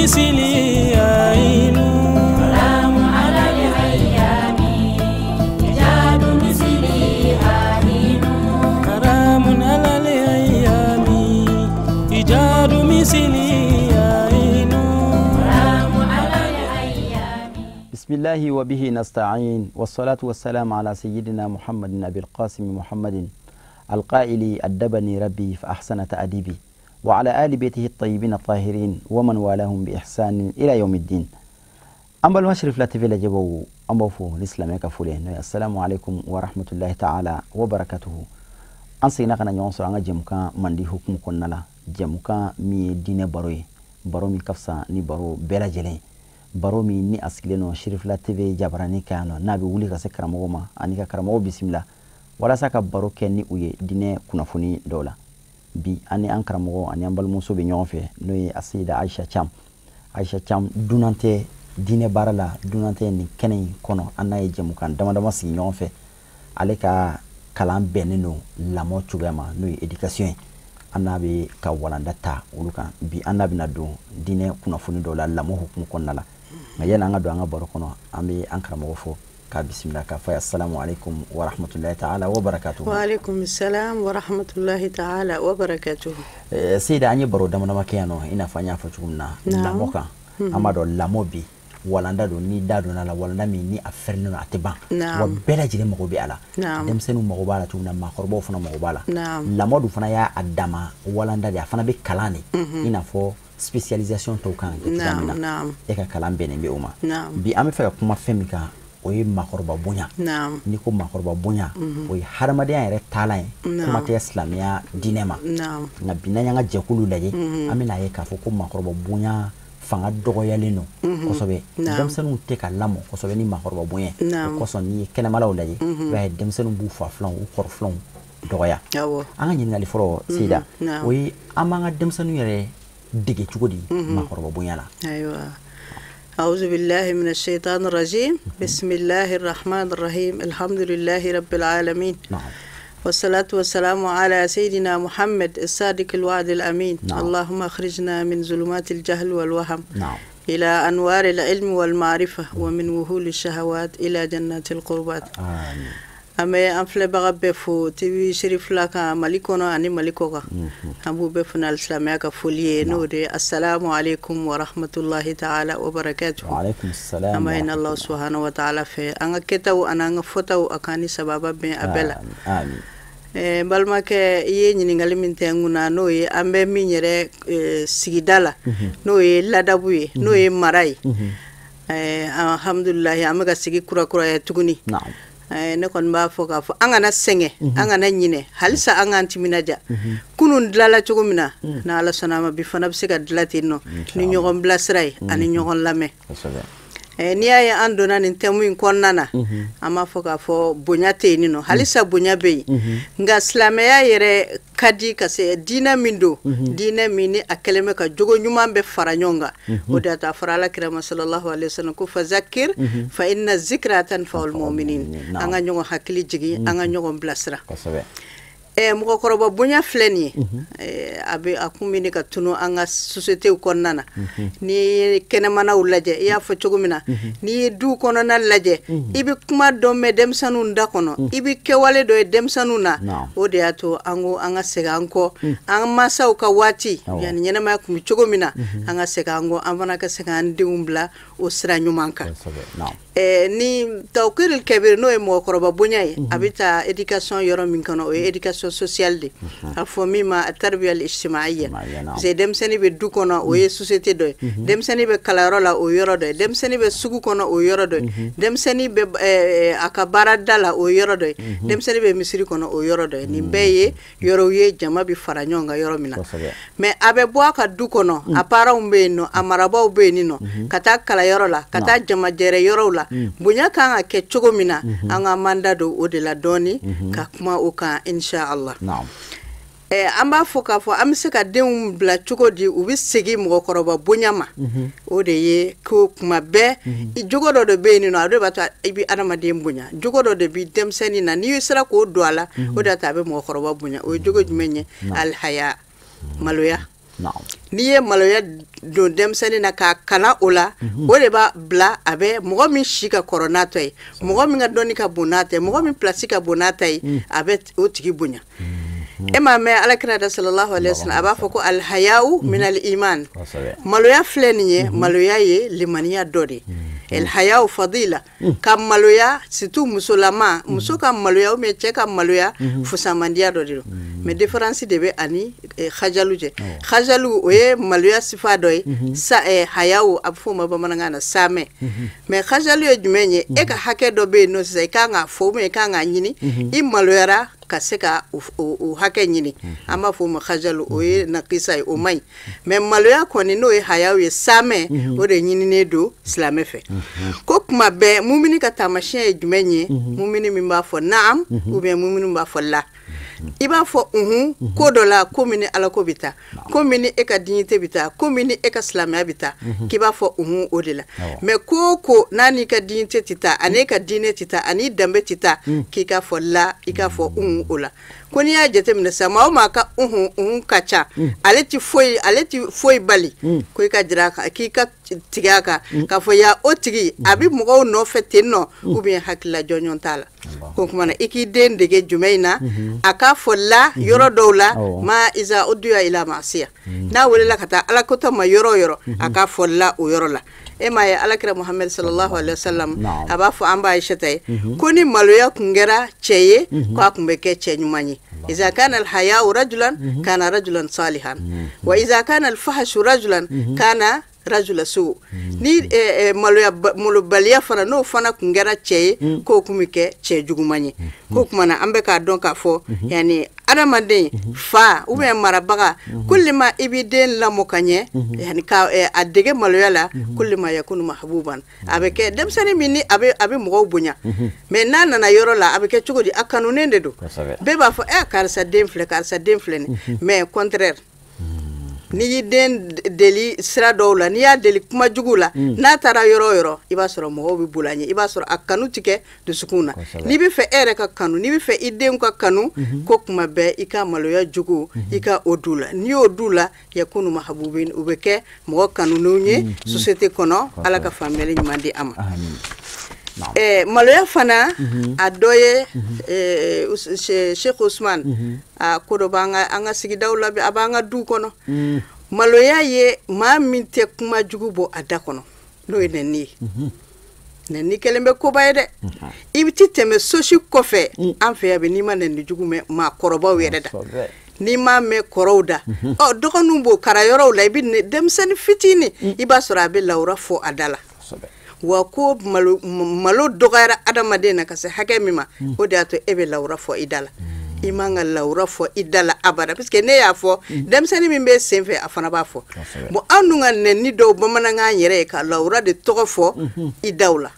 مثلي عين حرام على الأيام إيجاد مثلي عين حرام على الأيام إيجاد مثلي عين حرام على الأيام. بسم الله وبه نستعين، والصلاة والسلام على سيدنا محمد أبي القاسم محمد القائل أدبني ربي فأحسن تأديبي، وعلى آل بيته الطيبين الطاهرين ومن والاهم بإحسان إلى يوم الدين. أم المشرف لا تفيل جبو أم بوفو الإسلام يكفولين. السلام عليكم ورحمة الله تعالى وبركاته. أنسينا كنا نيونسو أنا جمكا مندي حكم كنا لا جمكا مي دين باروي بارو مي كفسا ني بارو بلا جلين baro min ni a sigilen don Cherifla TV jabarani kan yan nɔ, n'a bɛ wuli ka se karamɔgɔ ma ani ka karamɔgɔ bisimila walasa ka baro kɛ ni u ye diinɛ kunnafoni dɔw la. Bi ani an karamɔgɔ ani an balimamuso bɛ ɲɔgɔn fɛ, n'o ye Aseyida Ayisa Cam. Ayisa Cam dunan tɛ diinɛ baara la, dunan tɛ nin kɛnɛ in kɔnɔ. An n'a ye jɛmukan dama dama sigi ɲɔgɔn fɛ. Ale ka kalan bɛnnen don lamɔ cogoya ma, n'o ye éducation ye. An n'a bɛ ka walanda ta olu kan. Bi an n'a bɛna don diinɛ kunnafoni dɔw la lamɔ hukumu kɔnɔna la. Nka yanni an ka don an ka baro kɔnɔ, an bɛ an karamɔgɔ fo k'a bisimila k'a fɔ a ye assalamu alaikum wa rahmatulahi ta'ala wa barakatuhu. Wa alaikum salam wa rahmatulahi ta'ala wa barakatuhu. Seyida, an ye baro dama dama kɛ yan nɔ, i n'a fɔ an y'a fɔ cogo min na lamɔ kan. An b'a dɔn lamɔ bi walanda don, ni da donna la walanda min ni a fɛrɛlen don a tɛ ban, wa bɛɛ lajɛlen mago bɛ a la. Denmisɛnninw mago b'a la cogo min na, maakɔrɔbaw fana mago b'a la. Lamɔ dun fana y'a dama walanda de, a fana bɛ kalan de, i n'a fɔ spécialisation tɔw kan ka kɛ cogoya min na. E ka kalan bɛnnen bɛ o ma. Bi an bɛ fɛ ka kuma fɛn min kan, o ye maakɔrɔba bonya. N'i ko maakɔrɔba bonya, o ye hadamadenya yɛrɛ taalan ye, kuma tɛ silamɛya diinɛ ma. Nka bi n'an y'an ka jɛkulu lajɛ, an bɛna ye k'a fɔ ko maakɔrɔba bonya fanga dɔgɔyalen don kosɛbɛ. Denmisɛnninw tɛ ka lamɔ kosɛbɛ ni maakɔrɔba bonya ye. O kosɔn n'i ye kɛnɛmalaw lajɛ, i b'a ye denmisɛnninw b'u fa filanw, u kɔrɔ filanw dɔgɔya. An ka ɲininkali fɔlɔ, Seyida, o ye an b'an ka denmisɛnninw yɛrɛ dege cogo di maakɔrɔba bonya la? Ayiwa, أعوذ بالله من الشيطان الرجيم، بسم الله الرحمن الرحيم، الحمد لله رب العالمين، والصلاة والسلام على سيدنا محمد الصادق الوعد الأمين. اللهم أخرجنا من ظلمات الجهل والوهم إلى أنوار العلم والمعرفة، ومن وهول الشهوات إلى جنات القربات. آمين. An bɛ an filɛbaga bɛɛ fo TV Cherifla kan Mali kɔnɔ ani Mali kɔ kan. An b'u bɛɛ fo n'ale silamɛya ka foli ye, n'o de ye assalamu alaikum wa rahmatulahi ta'ala wa barakatuhu. Wa alaikum salam. An b'a ɲini Alahu subahana wa ta'ala fɛ, an ka kɛtaw ani an ka fɔtaw, a k'an ni sababa bɛn a bɛɛ la. Amin. N balimakɛ, i ye ɲininkali min tɛ n kunna, n'o ye an bɛ min yɛrɛ sigida la, n'o ye ladabu ye, n'o ye mara ye. Alhamdulilayi, an bɛ ka sigi kurakuraya tuguni. Ne kɔni b'a fɔ k'a fɔ an kana sɛgɛn, an kana ɲinɛ, halisa an k'an timinadiya. Kunun dilala cogo min na, n'Ala sɔnna a ma, bi fana bɛ se ka dilan ten nɔ ni ɲɔgɔn bilasira ye ani ɲɔgɔn lamɛn. N'i y'a ye an donna nin thème in kɔnɔna na, an b'a fɔ k'a fɔ bonya tɛ yen nɔ, halisa bonya bɛ yen. Nka silamɛya yɛrɛ ka di ka se diinɛ min don, diinɛ min ni a kɛlen bɛ ka jogo ɲuman bɛ fara ɲɔgɔn kan. O de y'a to a fɔra Ala kira ma sallallahu alaihi wasallam ko fazakir fa inna zikra tanfa'ul mu'minin. An ka ɲɔgɔn hakili jigin, an ka ɲɔgɔn bilasira. Mɔgɔkɔrɔba bonya filɛ nin ye, a bɛ a kun bɛ ne ka tunu an ka société kɔnɔna na. N'i ye kɛnɛmanaw lajɛ, i y'a fɔ cogo min na, n'i ye du kɔnɔna lajɛ, i bɛ kuma dɔ mɛn denmisɛnninw da kɔnɔ, i bɛ kɛwale dɔ ye denmisɛnninw na. O de y'a to an ko an ka segin an kɔ, an mansaw ka waati yanni ɲɛnamaya kun bɛ cogo min na, an ka segin an kɔ, an fana ka se k'an denw bila o sira ɲuman kan. Ni tawkiril kabir, n'o ye mɔgɔkɔrɔba bonya ye, a bɛ taa éducation yɔrɔ min kɔnɔ, o ye éducation sociale de, a fɔ min ma tarbiya al-ijtimaiya. Parce que denmisɛnnin bɛ du kɔnɔ, o ye société dɔ ye, denmisɛnnin bɛ kalanyɔrɔ la, o yɔrɔ dɔ ye, denmisɛnnin bɛ sugu kɔnɔ, o yɔrɔ dɔ ye, denmisɛnnin bɛ a ka baarada la, o yɔrɔ dɔ ye, denmisɛnnin bɛ misiri kɔnɔ, o yɔrɔ dɔ ye. Nin bɛɛ ye yɔrɔw ye jama bɛ fara ɲɔgɔn kan yɔrɔ min na. Mais a bɛ bɔ a ka du kɔnɔ, a parents bɛ yen nɔ, a marabaaw bɛ yen nɔ, ka taa kalanyɔrɔ la, ka taa jamajɛrɛ yɔrɔw la. Bonya kan ka kɛ cogo min na, an ka manda don o de la dɔɔni ka kuma o kan insha Allah. An b'a fɔ k'a fɔ an bɛ se ka denw bila cogo di u bɛ segin mɔgɔkɔrɔba bonya ma. O de ye ko kuma bɛɛ jogo dɔ de bɛ yen nɔ, a de b'a to i bɛ adamaden bonya. Jogo dɔ de bɛ denmisɛnnin na, n'i sera k'o don a la, o de y'a to a bɛ mɔgɔkɔrɔba bonya. O ye jogo jumɛn ye? Alihaya, maloya. N'i ye maloya don denmisɛnnin na k'a kalan o la, o de b'a bila a bɛ mɔgɔ min si ka kɔrɔ n'a ta ye, mɔgɔ min ka dɔnni ka bon n'a ta ye, mɔgɔ min place ka bon n'a ta ye, a bɛ o tigi bonya. E m'a mɛn Alakira da sallallahu alaihi wasallam a b'a fɔ ko alhayahu minal iman. Maloya filɛ nin ye, maloya ye limaniya dɔ de ye. Alhayahu fadila. Ka maloya, surtout musolama, muso ka maloya ou bien cɛ ka maloya, fusamandiya dɔ de don. Mais différence de bɛ ani khajalu cɛ. Khajalu o ye maloya sifa dɔ ye, sa hayahu a bɛ fɔ o ma bamanankan na saamɛ. Mais khajalu ye jumɛn ye? E ka hakɛ dɔ bɛ yen nɔ sisan, i kan k'a fɔ ou bien i kan k'a ɲini, i maloyara ka se ka o hakɛ ɲini, an b'a fɔ o ma khajalu, o ye nakisa ye, o man ɲi. Mais maloya kɔni n'o ye hayaw ye, saamɛ, o de ɲininen don silamɛ fɛ. Ko kuma bɛɛ mumini ka taamasiyɛn ye jumɛn ye? Mumini min b'a fɔ naam ou bien mumini min b'a fɔ la. I b'a fɔ unhun ko dɔ la, ko min ni Ala ko bɛ taa, ko min ni e ka dignité bɛ taa, ko min ni e ka silamɛya bɛ taa, k'i b'a fɔ unhun o de la. Mais ko o ko n'a n'i ka dignité tɛ taa, ani e ka diinɛ tɛ taa, ani danbe tɛ taa, k'i k'a fɔ la, i k'a fɔ unhun o la. Ko n'i y'a jateminɛ sisan, maa o maa ka unhun unhun ka ca, ale ti foyi, ale ti foyi bali, ko i ka jira a kan, k'i ka tigɛ a kan, k'a fɔ ya o tigi a bɛ mɔgɔw nɔfɛ ten nɔ, ou bien hakilila jɔnjɔn t'a la. Ko kuma na i k'i den dege jumɛn in na, a k'a fɔ la yɔrɔ dɔw la, ma iza udiya ila masiya, n'a welela ka taa Ala kotɔ ma yɔrɔ o yɔrɔ, a k'a fɔ la o yɔrɔ la. E m'a ye Alakira Muhamadu sallallahu alaihi wasallam a b'a fɔ an ba Ayisata ye ko ni maloya kun kɛra cɛ ye, k'a kun bɛ kɛ cɛ ɲuman ye. Iza kana alhaya'u rajulan kana rajulan salihan, wa iza kana alfahshu rajulan kana rajula su. Ni maloya malobaliya fana n'o fana kun kɛra cɛ ye, k'o kun bɛ kɛ cɛ juguman ye. Ko kuma na an bɛ k'a dɔn k'a fɔ yani adamaden fa ou bien marabaga, kulli ma i b'i den lamɔ ka ɲɛ, yani ka a dege maloya la, kulli ma yakunu mahbuban, a bɛ kɛ denmisɛnnin min ni a bɛ mɔgɔw bonya. Mais n'a nana yɔrɔ la, a bɛ kɛ cogo di? A kanunen de don, bɛɛ b'a fɔ karisa den filɛ, karisa den filɛ nin. Mais contraire, n'i y'i den deli sira dɔw la, n'i y'a deli kuma jugu la, n'a taara yɔrɔ o yɔrɔ, i b'a sɔrɔ mɔgɔw bɛ boli a ɲɛ, i b'a sɔrɔ a kanu ti kɛ dusukun na. N'i bɛ fɛ e yɛrɛ ka kanu, n'i bɛ fɛ i denw ka kanu, ko kuma bɛɛ i ka maloya jugu i ka o d'u la. N'i y'o d'u la, yakunu mahabubin, u bɛ kɛ mɔgɔ kanulenw ye société kɔnɔ. Ala ka faamuyali ɲuman di a ma. Maloya fana a dɔ ye Cheikh Ousmane, a ko dɔ b'an ka sigidaw la, a b'an ka du kɔnɔ. Maloya ye maa min tɛ kuma jugu bɔ a da kɔnɔ, n'o ye nɛni ye. Nɛni kɛlen bɛ koba ye dɛ. I bɛ ti tɛmɛ sosi kɔfɛ an fɛ yan bi, n'i ma nɛni jugu mɛn maakɔrɔbaw yɛrɛ da, n'i m'a mɛn kɔrɔw da, ɔ dɔgɔninw b'o kara yɔrɔw la, i bɛ denmisɛnnin fitinin, i b'a sɔrɔ a bɛ lawura fɔ a da la. Wa ko malo dɔgɔyara adamaden na ka se hakɛ min ma, o de y'a to e bɛ lawura fɔ i da la. I man ka lawura fɔ i da la abada, parce que ne y'a fɔ denmisɛnnin min bɛ sen fɛ, a fana b'a fɔ. Bon, an dun ka nɛni dɔw bamanankan yɛrɛ ye ka lawura de tɔgɔ fɔ i daw la,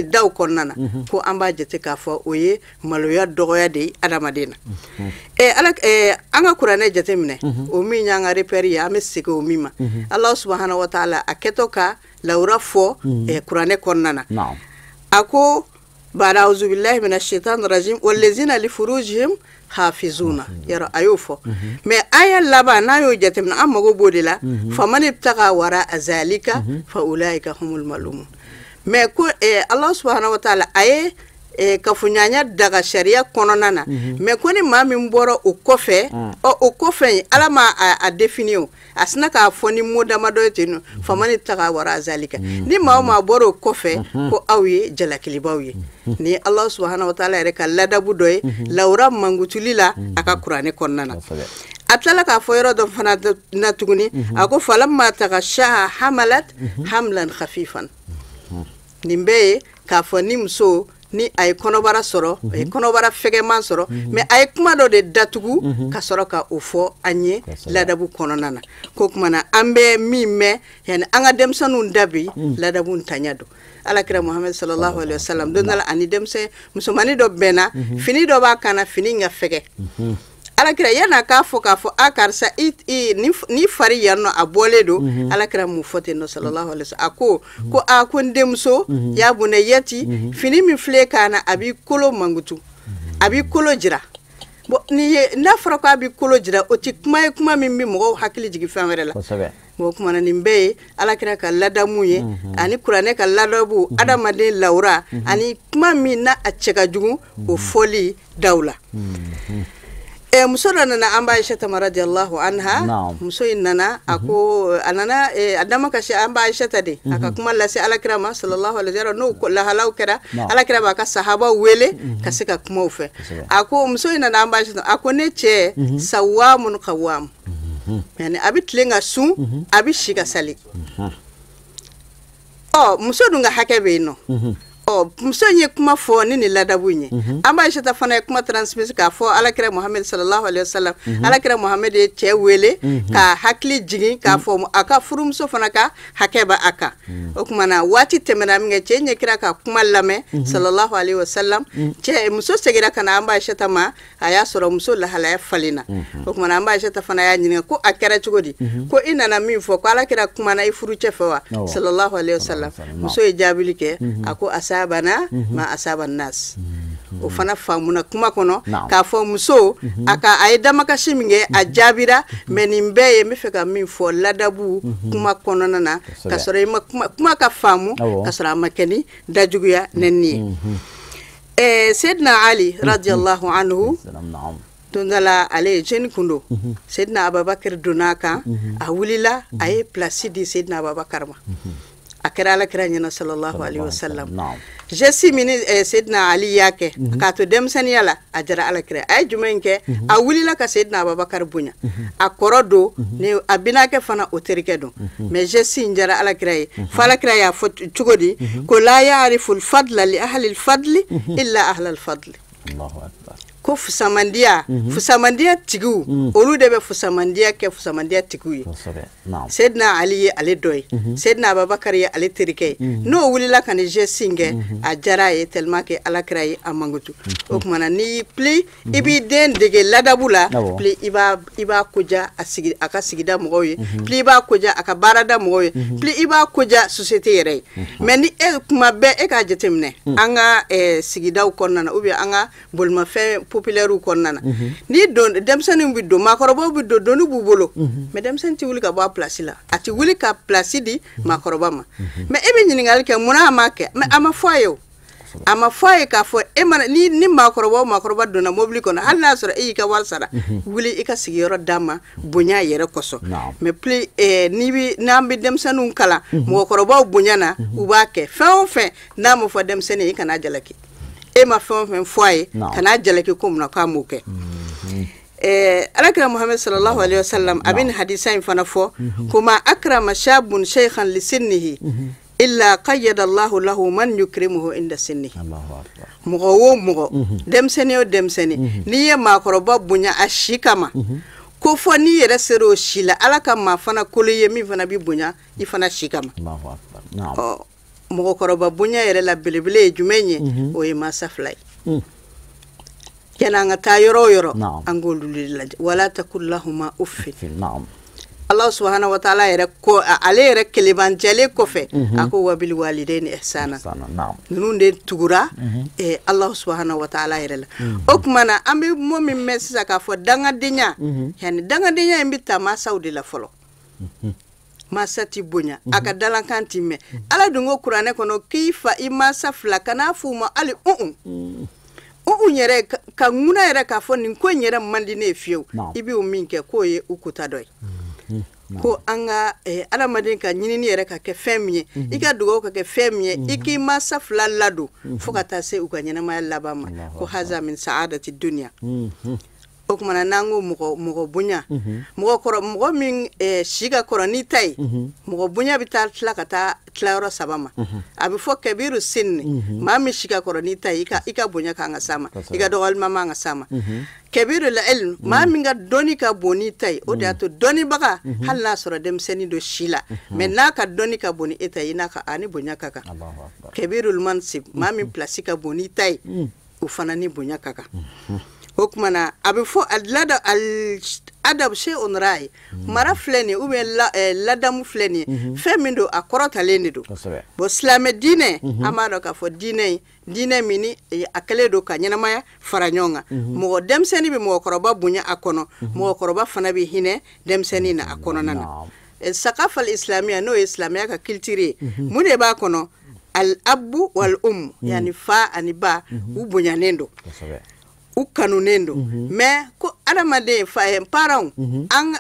daw kɔnɔna na, ko an b'a jate k'a fɔ o ye maloya dɔgɔya de ye adamaden na. Ala, an ka kuranɛ jateminɛ, o min y'an ka repère ye, an bɛ segin o min ma. Ala subahana wa taala a kɛtɔ ka lawura fɔ kuranɛ kɔnɔna na, a ko ba'da auzu billahi minash shaitani rajim wallazina li furujihim hafizuna. Yɔrɔ a y'o fɔ, mais aya laban n'a y'o jateminɛ, an mago b'o de la. Faman ibtaga wara zalika fa ulaika humul malumun. Mais ko Ala subahana wa taala a ye kafoɲɔgɔnya daga sariya kɔnɔna na, mais ko ni maa min bɔra o kɔfɛ, ɔ o kɔfɛ Ala ma a défini, o a sina k'a fɔ ni mot damadɔ ye ten nɔ, faman ibtaga wara zalika, ni maa o maa bɔra o kɔfɛ, ko aw ye jalakilibaw ye. Ni Ala subahana wa taala yɛrɛ ka ladabu dɔ ye lawura mankutuli la a ka kuranɛ kɔnɔna na. A tilala k'a fɔ yɔrɔ dɔ fana na tuguni, a ko falamma tagashaha hamalat hamlan khafifan. Nin bɛɛ ye k'a fɔ ni muso ni a ye kɔnɔbara sɔrɔ, a ye kɔnɔbara fɛgɛman sɔrɔ, mais a ye kuma dɔ de datugu ka sɔrɔ ka o fɔ an ye ladabu kɔnɔna na. Ko kuma na an bɛ min mɛn, yani an ka denmisɛnninw da bi ladabu ntanya don. Alakira Muhamadu sallallahu alaihi wasallam don dɔ la, ani denmisɛn musomanin dɔ bɛnna, fini dɔ b'a kan na, fini in ka fɛgɛ. Alakira yan'a k'a fɔ k'a fɔ a karisa ni fari yan nɔ a bɔlen don, Alakira mun fɔ ten nɔ sallallahu alaihi wasallam, a ko ko a ko n denmuso ya bunayyati, fini min filɛ kan na a b'i kolo mankutu, a b'i kolo jira. Bon ni ye n'a fɔra k'a bɛ kolo jira o tɛ kuma ye kuma min bɛ mɔgɔw hakili jigin fɛn wɛrɛ la. Bon o kumana nin bɛɛ ye alakira ka ladamu ye ani kuranɛ ka ladabu adamaden lawura ani kuma min n'a a cɛ ka jugu o fɔli daw la. Muso dɔ nana an ba Aisha radiyallahu anha. Muso in nana a ko a nana a dama kasi an ba Aisha de a ka kuma lase alakira ma sallallahu alaihi wasallam n'o lahalaw kɛra alakira b'a ka sahabaw wele ka se ka kumaw fɛ. A ko muso in nana an ba Aisha a ko ne cɛ sawamun qawam yani a bɛ tilen ka sun a bɛ si ka sali. Ɔ muso dun ka hakɛ bɛ yen nɔ. Ɔ muso in ye kuma fɔ ni nin ladabu in ye. An ba Aisha fana ye kuma transmise k'a fɔ alakira Muhammed sallallahu alaihi wasallam. Alakira Muhammed ye cɛ wele ka hakili jigin k'a fɔ a ka furumuso fana ka hakɛ b'a a kan. O tuma na waati tɛmɛna min kɛ cɛ ɲɛ kira ka kuma lamɛn sallallahu alaihi wasallam. Cɛ muso seginna ka na an ba Aisha ma a y'a sɔrɔ muso lahalaya falenna. O tuma na an ba Aisha fana y'a ɲininka ko a kɛra cogo di ko i nana min fɔ ko alakira kumana i furucɛ fɛ wa sallallahu alaihi wasallam. Muso ye jaabili kɛ a ko asabana ma asaba nas. O fana faamuna kuma kɔnɔ k'a fɔ muso a ka a ye damakasi min kɛ a jaabira mais nin bɛɛ ye n bɛ fɛ ka min fɔ ladabu kuma kɔnɔna na ka sɔrɔ i ma kuma ka faamu ka sɔrɔ a ma kɛ ni dajuguya nɛni ye. Seydina Ali radiyallahu anhu don dɔ la ale ye jeune kun don. Seydina Abubakar donna a kan a wulila a ye place di Seydina Abubakar ma. A kɛra alakira ɲɛna sallallahu alaihi wasallam. Geste min Seydina Ali y'a kɛ k'a to denmisɛnninya la a jara alakira. A ye jumɛn kɛ a wulila ka Seydina Abubakar bonya a kɔrɔ don ni a binakɛ fana o terikɛ don mais geste in jara alakira ye fo alakira y'a fɔ cogo di ko la ya'rifu al-fadla li ahli al-fadli illa ahli al-fadli. Ko fusamandiya fusamandiya tigiw olu de bɛ fusamandiya kɛ fusamandiya tigiw ye. Seydina Ali ye ale dɔ ye Seydina Abubakar ye ale terikɛ ye n'o wulila ka ni geste in kɛ a diyara a ye tellement que alakira ye a mankutu. O tuma na n'i pli i b'i den dege ladabu la pli i b'a koja a ka sigida mɔgɔw ye pli i b'a koja a ka baarada mɔgɔw ye pli i b'a koja société yɛrɛ ye. Mais ni e kuma bɛɛ e k'a jateminɛ an ka sigidaw kɔnɔna na ou bien an ka bolimafɛn populaire kɔnɔna na ni don denmisɛnninw bɛ don maakɔrɔbaw bɛ don doni b'u bolo mais denmisɛnnin tɛ wuli ka bɔ a place la a tɛ wuli ka place di maakɔrɔba ma. Mais e bɛ ɲininkali kɛ munna a m'a kɛ mais a ma fɔ a ye o a ma fɔ a ye k'a fɔ e mana ni maakɔrɔba o maakɔrɔba donna mobili kɔnɔ hali n'a sɔrɔ e y'i ka wari sara wuli i ka sigiyɔrɔ d'a ma bonya yɛrɛ kosɔn. Mais plus n'an bɛ denmisɛnninw kalan mɔgɔkɔrɔbaw bonya na u b'a kɛ fɛn o fɛn n'a ma fɔ denmisɛnnin ye i kana jalaki. E ma fɛn o fɛn fɔ a ye kan'a jalaki ko mun na k'a m'o kɛ. Alakira Muhammed sallallahu alaihi wasallam a bɛ nin hadisa in fana fɔ ko ma akrama shabun shaykhan li sinnihi illa qayyada Allahu lahu man yukrimuhu inda sinnihi. Mɔgɔ o mɔgɔ denmisɛnnin o denmisɛnnin n'i ye maakɔrɔba bonya a si kama ko fɔ n'i yɛrɛ sera o si la ala ka maa fana kolo ye min fana bɛ bonya i fana si kama. Ɔ mɔgɔkɔrɔba bonya yɛrɛ la belebele ye jumɛn ye o ye mansa fila ye. Yani an ka taa yɔrɔ o yɔrɔ an k'olu de lajɛ wala takul lahuma uffin. Allah subhanahu wa ta'ala yɛrɛ ko ale yɛrɛ kelebancɛlen kɔfɛ a ko wabil walidaini ihsana. Ninnu de tugura Allah subhanahu wa ta'ala yɛrɛ la. O tuma na an bɛ mot min mɛn sisan k'a fɔ dangadenya yani dangadenya in bɛ taa mansaw de la fɔlɔ. Mansa ti bonya a ka dalankan ti mɛn. Ala dun ko kuranɛ kɔnɔ k'i fa i mansa fila kan'a f'u ma hali un yɛrɛ ka ŋuna yɛrɛ k'a fɔ nin ko in yɛrɛ man di ne ye fiyewu i b'o min kɛ k'o ye u kuta dɔ ye. Ko an ka adamaden ka ɲinini yɛrɛ ka kɛ fɛn min ye i ka dugawu ka kɛ fɛn min ye i k'i mansa fila ladon fo ka taa se u ka ɲɛnamaya laban ma ko haza min sa'adati dunya. O tuma na n'an ko mɔgɔ bonya mɔgɔ min si ka kɔrɔ n'i ta ye mɔgɔ bonya bɛ taa tila ka taa tilayɔrɔ saba ma. A bɛ fɔ kabiru sinni maa min si ka kɔrɔ n'i ta ye i ka bonya kan ka s'a ma i ka dɔgɔlima man ka s'a ma. Kabiru la ilm maa min ka dɔnni ka bon n'i ta ye o de y'a to dɔnnibaga hali n'a sɔrɔ denmisɛnnin don si la mais n'a ka dɔnni ka bon ni e ta ye i n'a ka a ni bonya ka kan. Kabirul mansib maa min place ka bon n'i ta ye o fana ni bonya ka kan. O tuma na a bɛ fɔ adab shay'un ra'i, mara filɛ nin ye ou bien ladamu filɛ nin ye, fɛn min don a kɔrɔtalen de don. Bon, silamɛ diinɛ, an b'a dɔn k'a fɔ diinɛ diinɛ min ni a kɛlen don ka ɲɛnamaya fara ɲɔgɔn kan, mɔgɔ denmisɛnnin bɛ mɔgɔkɔrɔba bonya a kɔnɔ, mɔgɔkɔrɔba fana bɛ hinɛ denmisɛnnin na a kɔnɔna na. Sakafa al-islamiyya, n'o ye silamɛya ka culture ye, mun de b'a kɔnɔ? Al-abu wal um, yani fa ani ba, u bonyanen don, u kanunen don. Mais ko adamaden fa parents, an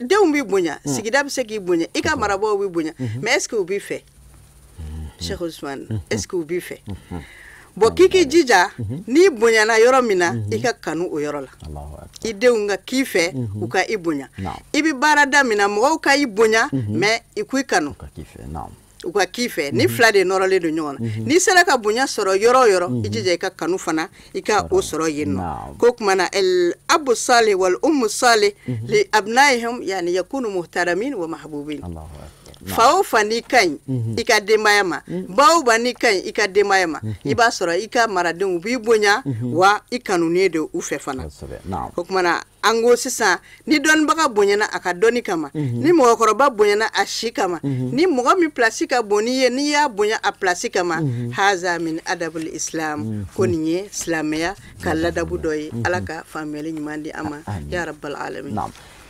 denw b'i bonya, sigida bɛ se k'i bonya, i ka marabaaw b'i bonya, mais est ce que u b'i fɛ? Cheikh Ousmane, est ce que u b'i fɛ? Bon, k'i k'i jija, n'i bonyana yɔrɔ min na, i ka kanu o yɔrɔ la, i denw ka k'i fɛ, u ka i bonya. I bɛ baarada min na, mɔgɔw ka i bonya, mais i k'i kanu, u ka k'i fɛ. Ni fila de nɔrɔlen don ɲɔgɔn na, n'i sera ka bonya sɔrɔ yɔrɔ o yɔrɔ, i jija i ka kanu fana, i ka o sɔrɔ yen nɔ. Ko tuma na al abu salih wal ummu salih li abnaihim, yani yakunu muhtaramin wa mahbubin. Fa o fa n'i ka ɲi i ka denbaya ma, ba o ba n'i ka ɲi i ka denbaya ma, i b'a sɔrɔ i ka maradenw b'i bonya, wa i kanunen don u fɛ fana. O tuma na an ko sisan, ni dɔnnibaga bonyana a ka dɔnni kama, ni mɔgɔkɔrɔba bonyana a si kama, ni mɔgɔ min pilasi ka bon n'i ye, n'i y'a bonya a pilasi kama, haza min adabul islam, ko nin ye silamɛya ka ladabu dɔ ye. Ala ka faamuyali ɲuman di an ma, ya rabbal alamin.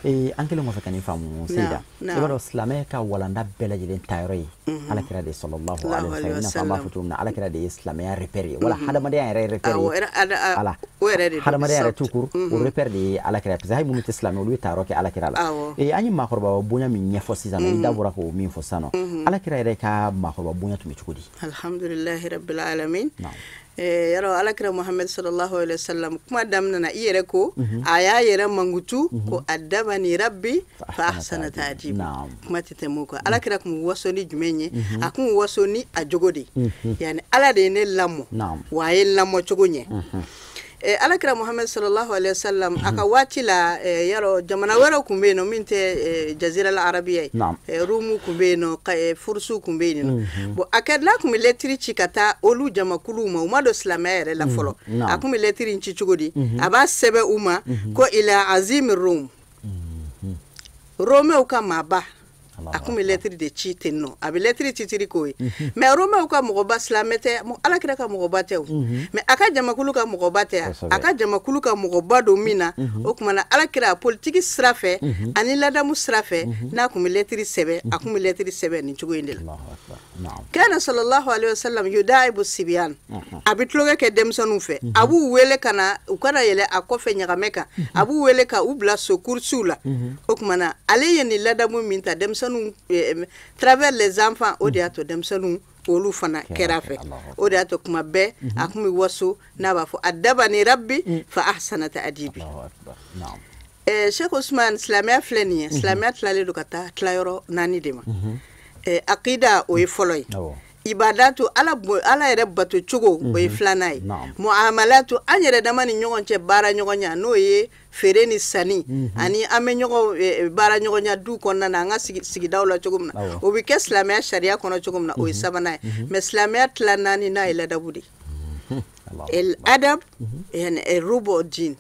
An kɛlen kɔfɛ ka nin faamu, Seyida, i b'a dɔn silamɛ ka walanda bɛɛ lajɛlen tayɔrɔ ye alakira de sallallahu alaihi wasallam. I n'a fɔ an b'a fɔ cogo min na, alakira de ye silamɛya repère ye, wala hadamadenya yɛrɛ repère ye. Ala hadamadenya yɛrɛ tout court, o repère de ye alakira, parce que hali minnu tɛ silamɛ, olu ye tayɔrɔ kɛ alakira la. An ye maakɔrɔba bonya min ɲɛfɔ sisan nɔ, i da bɔra k'o min fɔ sisan nɔ, alakira yɛrɛ ka maakɔrɔba bonya tun bɛ cogo di? Alhamdulilahi rabbil alamin. Yarɔ, alakira Muhammad sallallahu alaihi wasallam, kuma daminɛ na, i yɛrɛ ko a y'a yɛrɛ mankutu ko adabani rabbi fa ahsana ta'dibi. Kuma tɛ tɛmɛ o kan. Alakira kun waso ni jumɛn ye? A kun waso ni a jogo de, yani Ala de ye ne lamɔ, wa a ye lamɔ cogo ɲɛ. Alakira Muhammad sallallahu alaihi wasallam, a ka waati la, yarɔ, jamana wɛrɛw kun bɛ yen nɔ min tɛ jazira la arabiya ye, Rumu kun bɛ yen nɔ, Furusu kun bɛ yen nɔ. Bon, a kɛra n'a kun bɛ lɛtiri ci ka taa olu jamakuluw ma, u ma don silamɛya yɛrɛ la fɔlɔ, a kun bɛ lɛtiri in ci cogo di? A b'a sɛbɛn u ma ko ila azimi Rom, Romɛw ka maaba. A kun bɛ lɛtiri de ci ten nɔ, a bɛ lɛtiri titiri k'o ye. Mais Romɛw ka mɔgɔba silamɛ tɛ, alakira ka mɔgɔba tɛ o, mais a ka jamakulu ka mɔgɔba tɛ, a ka jamakulu ka mɔgɔba don min na. O tuma na alakira politiki sira fɛ ani ladamu sira fɛ, n'a kun bɛ lɛtiri sɛbɛn, a kun bɛ lɛtiri sɛbɛn nin cogo in de la. Kana sallallahu alaihi wasallam yudaibu sibiyan, a bɛ tulonkɛ kɛ denmisɛnninw fɛ, a b'u wele ka na, u kana yɛlɛ a kɔfɛ ɲagamɛ kan, a b'u wele ka u bila so kurusiw la. O tuma na ale ye nin ladamu min ta denmisɛnninw travers les enfants, o de y'a to denmisɛnninw olu fana kɛra fɛ. O de y'a to kuma bɛɛ a kun bɛ waso n'a b'a fɔ adabani rabbi fa ahsana ta'dibi. Cheikh Ousmane, silamɛya filɛ nin ye, silamɛya tilalen don ka taa tilayɔrɔ 4 de ma. Akida, o ye fɔlɔ ye. Ibadatu, ala yɛrɛ bato cogo, o ye filanan ye. Muamalatu, an yɛrɛ dama ni ɲɔgɔn cɛ baara ɲɔgɔnya, n'o ye feere ni sanni ani an bɛ ɲɔgɔn baara ɲɔgɔnya du kɔnɔna na, an ka sigidaw la cogo min na, o bɛ kɛ silamɛya sariya kɔnɔ cogo min na, o ye sabanan ye. Mais silamɛya tila 4 n'a ye ladabu de ye. Adab yani rubu din,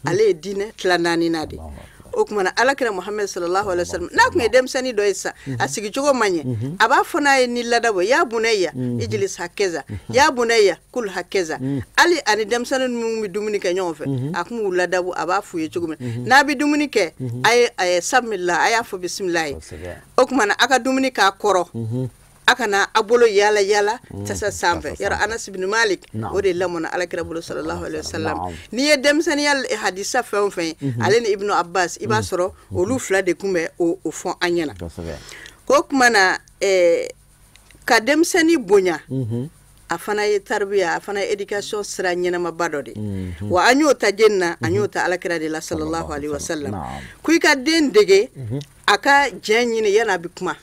ale ye diinɛ tila 4 na de. O tuma na alakira Muhammad sallallahu alaihi wasallam, n'a kun ye denmisɛnnin dɔ ye sisan, a sigicogo man ɲɛ, a b'a fɔ n'a ye ni ladabu, ya bunayya ijlis hakaza, ya bunayya kul hakaza. Hali ani denmisɛnnin minnu bɛ dumuni kɛ ɲɔgɔn fɛ, a kun b'u ladabu, a b'a f'u ye cogo min n'a bɛ dumuni kɛ, a ye samila, a y'a fɔ bisimilayi. O tuma na a ka dumuni k'a kɔrɔ, a kana a bolo yala yala tasa sanfɛ. Yɔrɔ Anas ibn Malik, o de lamɔna alakira bolo sallallahu alaihi wasallam. N'i ye denmisɛnninya hadisa fɛn o fɛn ye, ale ni Ibn Abbas, i b'a sɔrɔ olu fila de kun bɛ o fɔ an ɲɛna. Ko tuma na ka denmisɛnnin bonya, a fana ye tarbiya, a fana ye éducation sira ɲɛnamaba dɔ de. Wa an y'o ta jeni na, an y'o ta alakira de la sallallahu alaihi wasallam. Ko i ka den dege a ka jɛn ɲini yan'a bɛ kuma,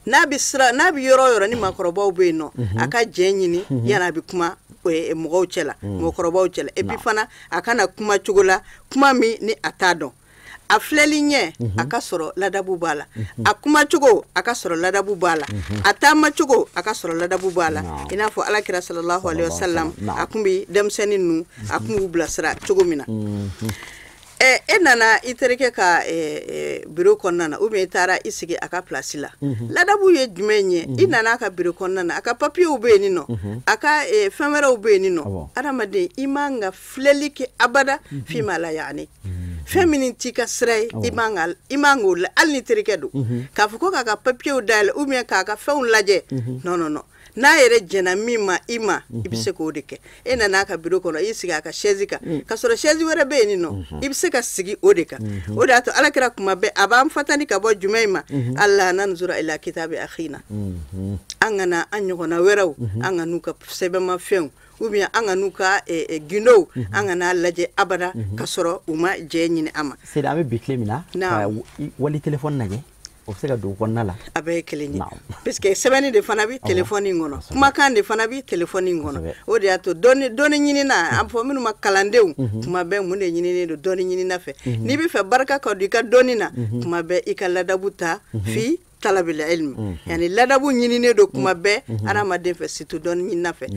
n'a bɛ sira, n'a bɛ yɔrɔ o yɔrɔ ni maakɔrɔbaw bɛ yen nɔ, a ka jɛn ɲini yan'a bɛ kuma mɔgɔw cɛla, mɔgɔkɔrɔbaw cɛla. Et puis fana a kana kuma cogo la, kuma min ni a t'a dɔn. A filɛli ɲɛ, a ka sɔrɔ ladabu b'a la. A kumacogo, a ka sɔrɔ ladabu b'a la. A taamacogo, a ka sɔrɔ ladabu b'a la. I n'a fɔ Alakira sallallahu alaihi wasallam, a kun bi denmisɛnnin ninnu, a kun b'u bilasira cogo min na. E nana i terikɛ ka bureau kɔnɔna na, ou bien i taara i sigi a ka place la. Ladabu ye jumɛn ye? I nana a ka bureau kɔnɔna na, a ka papiyew bɛ yen nɔ, a ka fɛn wɛrɛw bɛ yen nɔ. Adamaden, i man ka filɛli kɛ abada fi ma la yaani. Fɛn min t'i ka sira ye, i man k'o la, hali ni terikɛ don. K'a fɔ ko k'a ka papiyew dayɛlɛ ou bien k'a ka fɛnw lajɛ, non non non. N'a yɛrɛ jɛnna min ma i ma, i bɛ se k'o de kɛ. E nana a ka bureau kɔnɔ, i sigi a ka chaise kan, k'a sɔrɔ chaise wɛrɛ bɛ yen nɔ, i bɛ se ka sigi o de kan. O de y'a to Alakira kuma bɛɛ a b'an fatani ka bɔ jumɛn in ma? Allah nanzura ila kitabi akhina. An kana an ɲɔgɔnna wɛrɛw, an ka n'u ka sɛbɛnmafɛnw ou bien an ka n'u ka gindow, an ka n'a lajɛ abada ka sɔrɔ u ma jɛ ɲini an ma. Seydi, an bɛ bi tile min na, ka wali téléphone lajɛ, o bɛ se ka don kɔnɔna la. A bɛɛ ye kelen ye, parce que sɛbɛnni de fana bɛ téléphone in kɔnɔ, kumakan de fana bɛ téléphone in kɔnɔ. O de y'a to dɔnni ɲinina, an fɔ minnu ma kalandenw, kuma bɛɛ mun de ɲininen don dɔnni ɲinina fɛ. N'i bɛ fɛ barika ka don i ka dɔnni na, kuma bɛɛ i ka ladabu ta fi talabil ilm. Yani ladabu ɲininen don kuma bɛɛ adamaden fɛ, surtout dɔnni ɲinina fɛ.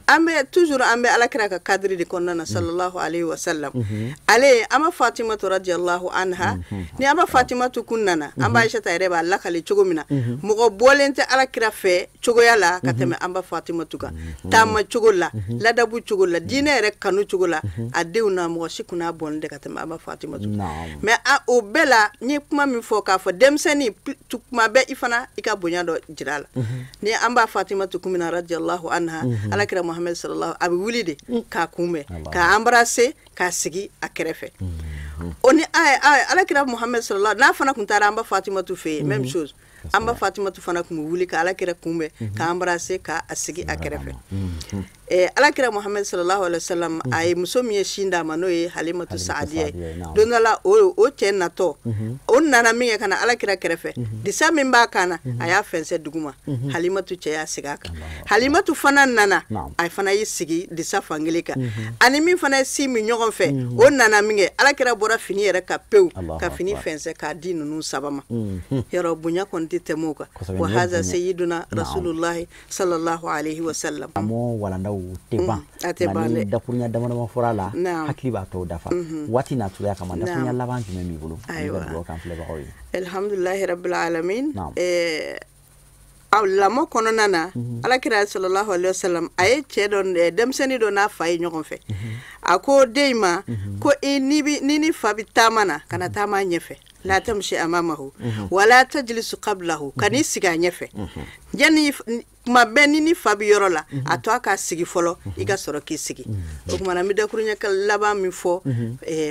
An bɛ toujours an bɛ Alakira ka cadre de kɔnɔna na sallallahu alaihi wa sallam. Ale an ma Fatimatu radiyallahu anha, ni an ma Fatimatu kun nana, an ba Aisha yɛrɛ b'a lakale cogo min na, mɔgɔ bɔlen tɛ Alakira fɛ cogoya la ka tɛmɛ an ba Fatimatu kan. Taama cogo la, ladabu cogo la, diinɛ yɛrɛ kanu cogo la, a denw na mɔgɔ si kun n'a bɔnnen tɛ ka tɛmɛ an ba Fatimatu. Mais o bɛɛ la, n ye kuma min fɔ k'a fɔ denmisɛnnin kuma bɛɛ i fana i ka bonya dɔ jira a la. Ni an b'a Fatimatu kun min na radiyallahu anha, Alakira Muhammad sallallahu a bɛ wuli de k'a kunbɛn, k'a embrasser, k'a sigi a kɛrɛfɛ. O ni Alakira Muhammad sallallahu, n'a fana kun taara an ba Fatimatu fɛ yen, même chose. An ba Fatimatu fana kun bɛ wuli ka Alakira kunbɛn, k'a embrasser, k'a sigi a kɛrɛfɛ. Alakira Muhammad sallallahu alaihi wasallam, a ye muso min ye sin d'a ma, n'o ye Halimatu Saadiya ye. Don dɔ la, o cɛ natɔ, o nana min kɛ ka na Alakira kɛrɛfɛ, disa min b'a kan na, a y'a fɛnsɛ duguma. Halimatu cɛ y'a sigi a kan. Halimatu fana nana, a fana y'i sigi disa fankelen kan. Ani min fana ye sin min ɲɔgɔn fɛ, o nana min kɛ, Alakira bɔra fini yɛrɛ ka pewu, ka fini fɛnsɛ k'a di ninnu saba ma. Yɔrɔ bonya kɔni tɛ tɛmɛ o kan. Wa haza sayyiduna Rasulullahi sallallahu alaihi wasallam. Tɛ ban, nka ni dakurunya dama dama fɔra la, hakili b'a tɔw dafa. Waati n'a cogoya kama, dakurunya laban jumɛn b'i bolo? Ayiwa, ka dugawu k'an filɛbagaw ye. Alhamdulilahi rabbil alamin. Lamɔ kɔnɔna na, Alakira sallallahu alaihi wasallam a ye cɛ dɔ, denmisɛnnin dɔ n'a fa ye ɲɔgɔn fɛ. A ko den in ma ko i ni ni fa bɛ taama na, kana taama ɲɛfɛ. La tamshi amamahu wala tajlisu qablahu, kan'i sigi a ɲɛfɛ. Yanni kuma bɛɛ ni ni fa bɛ yɔrɔ la, a to a ka sigi fɔlɔ, i ka sɔrɔ k'i sigi. O tuma na, n bɛ dakuruɲɛ laban min fɔ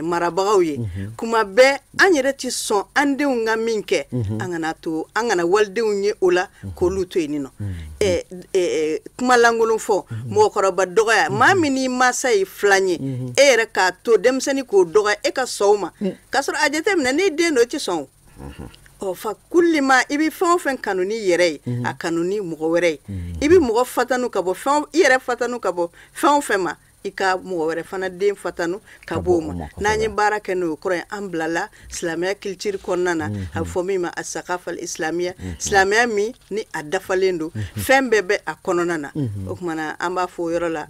marabagaw ye, kuma bɛɛ an yɛrɛ tɛ sɔn an denw ka min kɛ, an kana to, an kana walidenw ye o la k'olu to yen nɔ. Kuma lankolon fɔ, mɔgɔkɔrɔba dɔgɔya, maa min n'i mansa ye filan ye, e yɛrɛ k'a to denmisɛnnin k'o dɔgɔya, e ka sɔn o ma, k'a sɔrɔ a jateminɛ n'i den don, i tɛ sɔn o. Ɔ fa kulli ma, i bɛ fɛn o fɛn kanu ni yɛrɛ ye, a kanu ni mɔgɔ wɛrɛ ye. I bɛ mɔgɔ fatanu ka bɔ fɛn, i yɛrɛ fatanu ka bɔ fɛn o fɛn ma, i ka mɔgɔ wɛrɛ fana den fatanu ka bɔ o ma. N'an ye baara kɛ n'o kɔrɔ ye, an bilala silamɛya culture kɔnɔna na, a bɛ fɔ min ma asakafa islamiya, silamɛya min ni a dafalen don, fɛn bɛɛ bɛ a kɔnɔna na. O tuma na, an b'a fɔ o yɔrɔ la,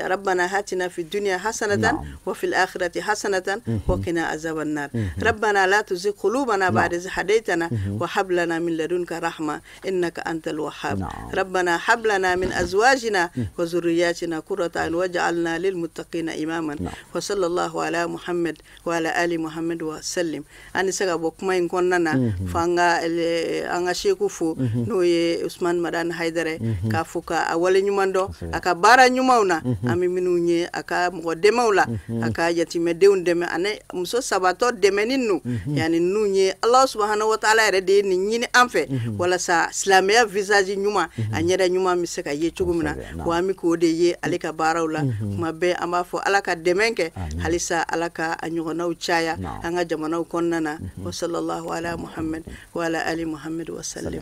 rabbana hatina fi dunya hasanatan wa fil akhirati hasanatan wa qina azaban nar. Rabbana la tuzigh qulubana ba'da idh hadaytana wa hab lana min ladunka rahma innaka antal wahhab. Rabbana hab lana min azwajina wa dhurriyyatina qurrata a'yun waj'alna lilmuttaqina imaman. Wa sallallahu ala Muhammad wa ala ali Muhammad wa sallim. An se ka bɔ kuma in kɔnɔna na, fo an ka seku fo, n'o ye Usman Madani Hayidara, k'a fo ka a wale ɲuman dɔn a ka baara ɲumanw na, an bɛ minnu ye a ka mɔgɔ dɛmɛw la, a ka yatimɛdenw dɛmɛ, ani muso sabatɔ dɛmɛni ninnu. Yani ninnu ye Ala subahana wa taala yɛrɛ de ye nin ɲini an fɛ, walasa silamɛya visage ɲuman, a ɲɛda ɲuman bɛ se ka ye cogo min na, wa an bɛ k'o de ye ale ka baaraw la. Kuma bɛɛ an b'a fɔ Ala ka dɛmɛ kɛ, halisa Ala ka a ɲɔgɔnnaw caya an ka jamanaw kɔnɔna na. Wa sallallahu ala Muhammad wa ala ali Muhammad wa sallim.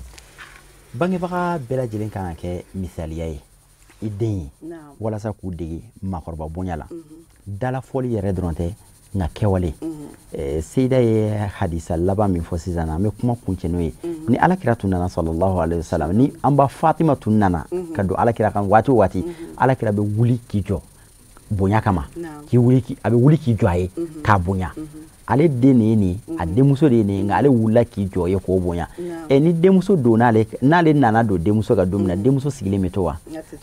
Bangebaga bɛɛ lajɛlen kan ka kɛ misaliya ye i den ye, walasa k'u dege maakɔrɔba bonya la. Dalafɔli yɛrɛ dɔrɔn tɛ, Nka kɛwale. Seyida ye hadisa laban min fɔ sisan, an bɛ kuma kuncɛ n'o ye. Ni Alakira tun nana, sallallahu alaihi wasallam, ni an ba Fatima tun nana ka don Alakira kan waati o waati, Alakira bɛ wuli k'i jɔ bonya kama, k'i wuli, a bɛ wuli k'i jɔ a ye k'a bonya. Ale den de ye nin ye, a denmuso de ye nin ye, nka ale wulila k'i jɔ ye k'o bonya. Ni denmuso donna, ale n'ale nana don denmuso ka don min na, denmuso sigilen bɛ to wa?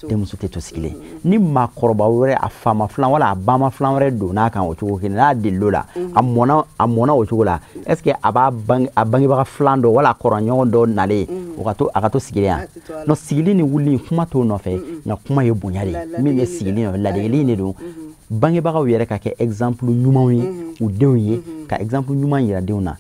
Denmuso tɛ to sigilen. Ni maakɔrɔba wɛrɛ, a faama filan wala a bama filan wɛrɛ donna a kan o cogo kelen, n'a delil'o la, a mɔnna, a mɔnna o cogo la, est ce que a b'a bange, a bangebaga filan dɔ wala a kɔrɔɲɔgɔn dɔ nalen, o ka to, a ka to sigilen yan? Non, sigili ni wulili, kuma t'o nɔfɛ, nka kuma ye bonya de ye min bɛ sigili nɔfɛ. Ladegeli de don. Bangebagaw yɛrɛ ka kɛ exemple ɲumanw ye u denw ye, ka exemple ɲuman yira denw na.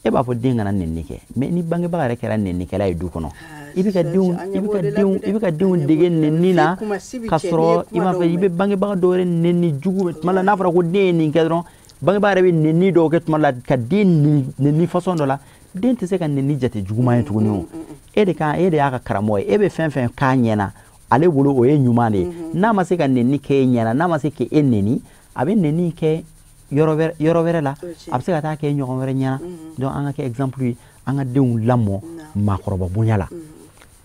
E b'a fɔ den kana nɛni kɛ, mais ni bangebaga yɛrɛ kɛra nɛnikɛla ye du kɔnɔ, i bɛ ka denw dege nɛni na, ka sɔrɔ i m'a fɛ. I bɛ bangebaga dɔw yɛrɛ nɛni jugu tuma la, n'a fɔra ko den ye nin kɛ dɔrɔn, bangebaga yɛrɛ bɛ nɛni dɔw kɛ tuma la ka den nɛni façon dɔ la, den tɛ se ka nɛni jate juguman ye tuguni. O e de kan, e de y'a ka karamɔgɔ ye, e bɛ fɛn fɛn k'a ɲɛna, ale bolo o ye ɲuman de ye. N'a ma se ka nɛni kɛ e ɲɛna, n'a ma se k'e nɛni, a bɛ nɛni kɛ yɔrɔ wɛrɛ la, a bɛ se ka taa kɛ ɲɔgɔn wɛrɛ ɲɛna. Donc an ka kɛ exemple ye, an ka denw lamɔ maakɔrɔba bonya la.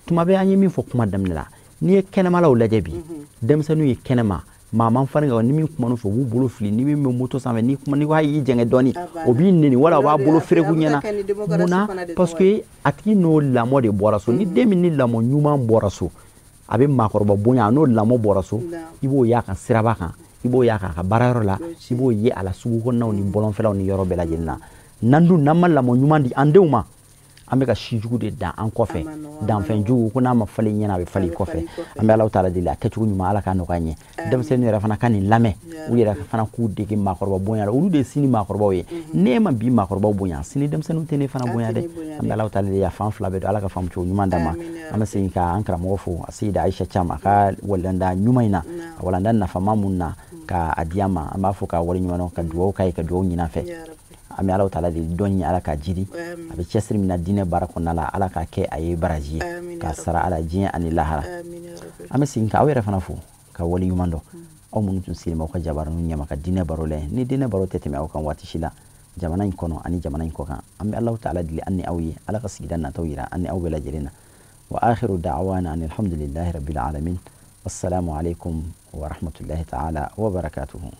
Tuma bɛɛ, an ye min fɔ kuma daminɛ la, n'i ye kɛnɛmalaw lajɛ bi, denmisɛnninw ye kɛnɛma maa man farin kan, ni min kumana u fɛ, u b'u bolo fili. Ni min bɛ moto sanfɛ, ni kuma, ni ko y'i jɛngɛ dɔɔni, o b'i neni wala o b'a bolo fereku ɲɛna. Munna? Parce que a tigi n'o lamɔ de bɔra so. Ni den min ni lamɔ ɲuman bɔra so, a bɛ maakɔrɔba bonya, a n'o lamɔ bɔra so, i b'o y'a kan siraba kan, i b'o y'a kan a ka baarayɔrɔ la, i b'o ye a la sugu kɔnɔnaw ni bɔlɔnfɛlaw ni yɔrɔ bɛɛ lajɛlen na. N'an dun n'an ma lamɔ ɲuman di an denw ma, an bɛ ka si jugu de dan an kɔfɛ, danfɛn jugu ko n'a ma falen ɲɛna, a bɛ falen kɔfɛ. An bɛ Alahu taala deli, a kɛcogo ɲuman, Ala k'a nɔgɔya an ye. Denmisɛnninw yɛrɛ fana ka nin lamɛn, u yɛrɛ fana k'u dege maakɔrɔba bonya la. Olu de ye sini maakɔrɔbaw ye. Ne ma bi maakɔrɔbaw bonya, sini denmisɛnninw tɛ ne fana bonya dɛ. An bɛ Alahu taala deli, a fan fila bɛɛ don, Ala ka faamu cogo ɲuman d'an ma. An bɛ segin ka an karamɔgɔ fo, Seyida Ayisa Caam, a ka walanda ɲuman in na, a walanda nafama mun na ka a di an ma. An b'a fɔ k'a waleɲuman dɔn, ka dugawu k'a ye, ka dugawu ɲini an fɛ. An bɛ Alahu taala deli, dɔnni Ala k'a jidi, a bɛ cɛsiri min na diinɛ baara kɔnɔna la, Ala k'a kɛ a ye baraji ye, k'a sara Ala diɲɛ ani lahara. An bɛ segin k'aw yɛrɛ fana fo ka waleɲuman dɔn, aw minnu tun sigilen bɛ aw ka jabaraninw ɲɛma ka diinɛ baro lajɛ. Ni diinɛ baro tɛ tɛmɛ aw kan waati si la, jamana in kɔnɔ ani jamana in kɔ kan. An bɛ Alahu taala deli an ni aw ye, Ala ka sigida nataw yira an ni aw bɛɛ lajɛlen na. Wa akhiru da'wana an alhamdulillahi rabbil alamin. Wassalamu alaikum wa rahmatullahi ta'ala wa barakatuhu.